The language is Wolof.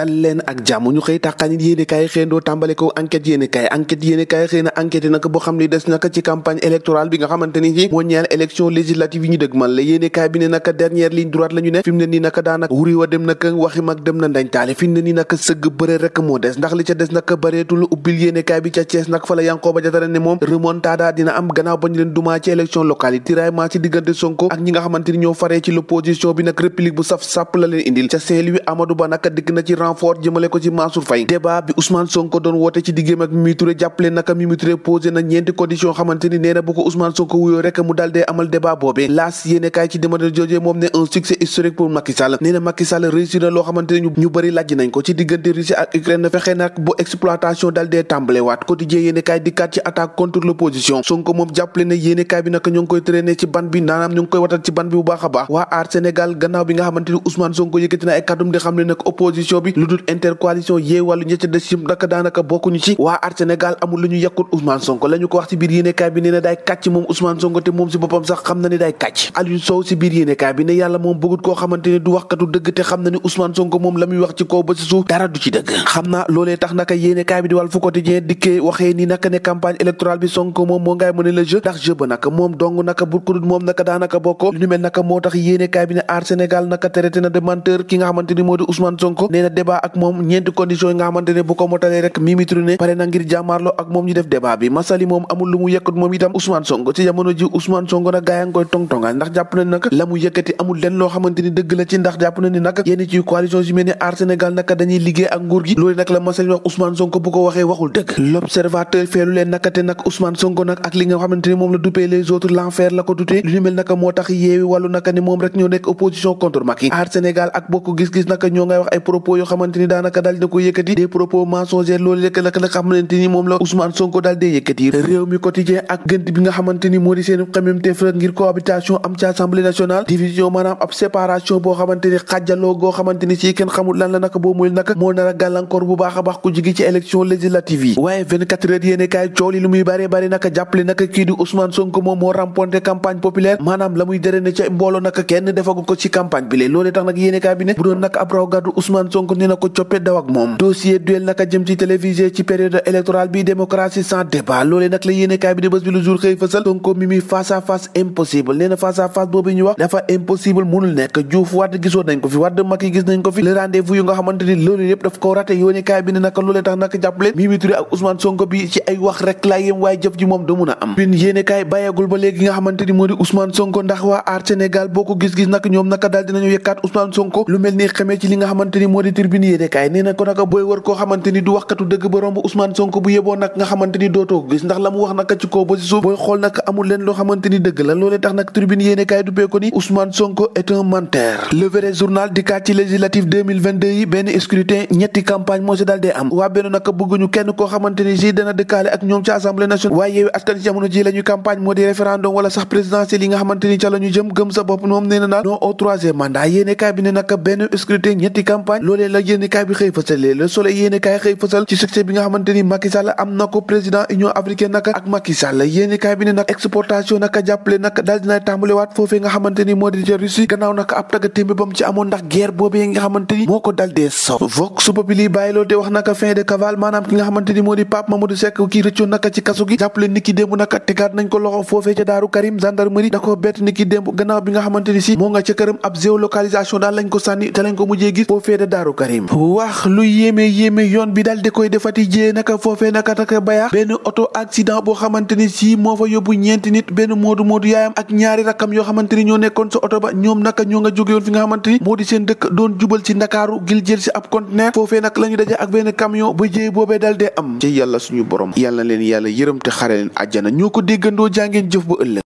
dal leen ak jàmm ñu xëy tàqaanit yéenekaay xëyndoo tàmbale ko enquête yéenekaay xëy na enquête nag boo xam ne des naka ci campagne électorale bi nga xamante ni ci moo ñeel élection législative yi ñu dëgmal la yéenekaay bi ne naka dernière ligne droite la ñu ne fi mu ne nii naka daanaka wuri wa dem naka waxi mag dem na ndañ taale fi mu ne nii naka sëgg bëre rek moo des ndax li ca des naka bëreetul ubbil yéenekaay bi ca Thiès nag fa la Yankhoba Diattara ne moom remontada dina am gannaaw bañu leen dumaa ci élection locale yi tiraillement ci diggante Sonko ak ñi nga xamante ni ñoo faree ci l'opposition bi nag république bu saf sàpp la leen indil ca Saint-Louis Amadou Ba naka dikk na ci renfort jëmale ko ci Mansour Faye débat bi Ousmane Sonko doon woote ci diggéem ak Mimi Touré jàppale naka Mimi Touré posé na ñeenti condition xamante ni nee na bu ko Ousmane Sonko wuyoo rek mu dal dee amal débat boobee laas yéene kaay ci demande jojee moom ne un succès historique pour Macky Sall nee na Macky Sall réussir na loo xamante ni ñu bëri lajj nañ ko ci diggante Russie ak Ukraine na fexe nag bu exploitation dal dee tàmbale waat quotidien yéene kaay dikkaat ci attaque contre l'opposition Sonko moom jàppale na yéene kaay bi naka ñoo ngi koy traîner ci ban bi naanaam ñu ngi koy watal ci ban bi bu baax a baax waa aar Sénégal gannaaw bi nga xamante ni Ousmane Sonko yëkkati na ay kàddum di xam ne nag opposition bi lu dul intercoalition yee wàllu ña ca des yëpp naka daanaka bokkuñu ci waa aar Sénégal amul lu ñu yekkut Ousmane Sonko la ñu ko wax ci biir yéenekaay bi nee na daay kàcc moom Ousmane Sonko te moom si boppam sax xam na ni daay kàcc Aliou Sow si biir yéenekaay bi ne yàlla moom bëggut koo xamante ni du waxkatu dëgg te xam na ni Ousmane Sonko moom la muy wax ci kaw ba si suuf dara du ci dëgg xam na loolee tax naka yéenekaay bi di Walf Quotidien dikkee waxee ni naka ne campagne électorale bi Sonko moom moo ngay mëne le jeu ndax jeu ba naka moom dong naka bu ko dul moom naka daanaka bokko lu ñu mel naka moo tax yéenekaay bi ne aar Sénégal naka traité na de menteur ki nga xamante ni moo di Ousmane Sonko nee na débat ak moom ñeenti conditions yi nga xamante ne bu ko motalee rek Mimi Touré ne pare na ngir jàmmaarloo ak moom ñu def débat bi Massaly moom amul lu mu yëkkat moom itam Ousmane Sonko ci jamono ji Ousmane Sonko nag gaa yaa ngi koy tong-tongaan ndax jàpp na ni nag la mu yëkkati amul lenn loo xamante ni dëgg la ci ndax jàpp na ni nag yenn ci coalition yu mel ni aar Sénégal naka dañuy liggéey ak nguur gi loolu nag la Massaly wax Ousmane Sonko bu ko waxee waxul dëgg l'observateur feelu leen naka te nag Ousmane Sonko nag ak li nga xamante ni moom la duppee les autres l'enfer la ko dutee lu ñu mel naka moo tax yeewi wàllu naka ni moom rek ñoo nekk opposition contre Macky aar Sénégal ak bokk gis-gis naka ñoo ngay wax ay propos yoo xamante ni daanaka daal dina ko yëkkati des propos mensongers loolu rek la xamante ni moom la Ousmane Sonko daal dee yëkkati réew mi quotidien ak gënt bi nga xamante ni moo di seen xememteef rek ngir cohabitation am ci assemblée nationale division maanaam ab séparation boo xamante ni xàjjaloo goo xamante ni ci kenn xamul lan la naka boo muy naka moo nar a gàllankoor bu baax a baax ku jigi ci élection législative yi waaye 24 heures yéene kaay coow li lu muy bari bari naka jàppale naka kii di Ousmane Sonko moom moo remporté campagne populaire maanaam la muy dere ne ca mbooloo naka kenn defagu ko ci campagne bi loolee tax nag yéene kaay bi ne bu doon nag ab raw gàddu Ousmane Sonko ni na ko coppe daw ak moom dossier duel naka jëm ci télévisé ci période électorale bi démocratie sans débat loolee nag la yéene kaay bi di bés bi lu jour xëy fësal Sonko Mimi face à face impossible nee na face à face boobu ñu wax dafa impossible mënul nekk Diouf Wade gisoon nañ ko fi Wade Macky gis nañ ko fi le rendez-vous yu nga xamante ni loolu yëpp daf ko raté yéene kaay bi ne naka loolee tax naka jàppale Mimi Touré ak Ousmane Sonko bi ci ay wax rek laa yem waaye jëf ji moom du mun a am bin yéene kaay bàyyagul ba léegi nga xamante ni moo di Ousmane Sonko ndax waa aar Sénégal boo ko gis-gis nag ñoom naka daal dinañu yekkaat Ousmane Sonko lu mel ni xamee ci li nga xamante ni moo di tribune yéene kaay nee na ko naka booy wër koo xamante ni du waxkatu dëgg ba romb Ousmane Sonko bu yeboo nag nga xamante ni dootoo ko gis ndax la mu wax naka ci kaw ba ci suuf booy xool nag amul leen loo xamante ni dëgg la loolee tax nag tribune yéene kaay duppee ko ni Ousmane Sonko est un menteur le vrai journal dikkaat ci législative 2022 yi benn scrutin ñetti campagne moo si daal dee am waa benn naka bëgguñu kenn koo xamante ni si dana dëkkaale ak ñoom ci assemblée nationale waaye yeewi askan ci jamono ji la ñuy campagne moo di référendum wala sax présidentiel yi nga xamante ni ca la ñu jëm gëm sa bopp moom nee na daal non au troisième mandat yéene kaay bi ne naka benn scrutin ñetti campagne loolee la yéene kaay bi xëy fësalee le soleil yéene kaay xëy fësal ci succès bi nga xamante ni Macky Sall am na ko président union africaine naka ak Macky Sall yéene kaay bi ne nag exportation naka jàppale naka daal dina tàmbaliwaat foofee nga xamante ni moo di ca Russie gannaaw naka ab tagga témbe bam ci amoon ndax guerre boobee nga xamante ni moo ko dal dee sow vox populi bàyyi loolu te wax naka fin de cavale maanaam ki nga xamante ni moo di Pape Mamadou Seck kii rëccoon naka ci kasu gi jàppale niki démb naka tegaat nañ ko loxo foofee ca Daaru Karim gendarmerie da ko bett niki démb gannaaw bi nga xamante ni si moo nga ca këram ab géolocalisation daal lañ ko sànni te lañ ko mujjee gis foofee de Daaru Karim wax lu yéeme yoon bi daal di koy defati jee naka foofee naka taka bayaax benn auto accident boo xamante ni si moo fa yóbbu ñeenti nit benn moodu yaayam ak ñaari rakkam yoo xamante ni ñoo nekkoon sa oto ba ñoom naka ñoo nga jóge woon fi nga xamante ni moo di seen dëkk doon jubal ci Ndakaaru gil jël si ab conteneur foofee nag la ñu daje ak benn camion ba jéey boobee daal dee am ci yàlla suñu borom yàlla leen yàlla yërëm te xare leen àjjana ñoo ko déggandoo jàngeen jëf ba ëllëg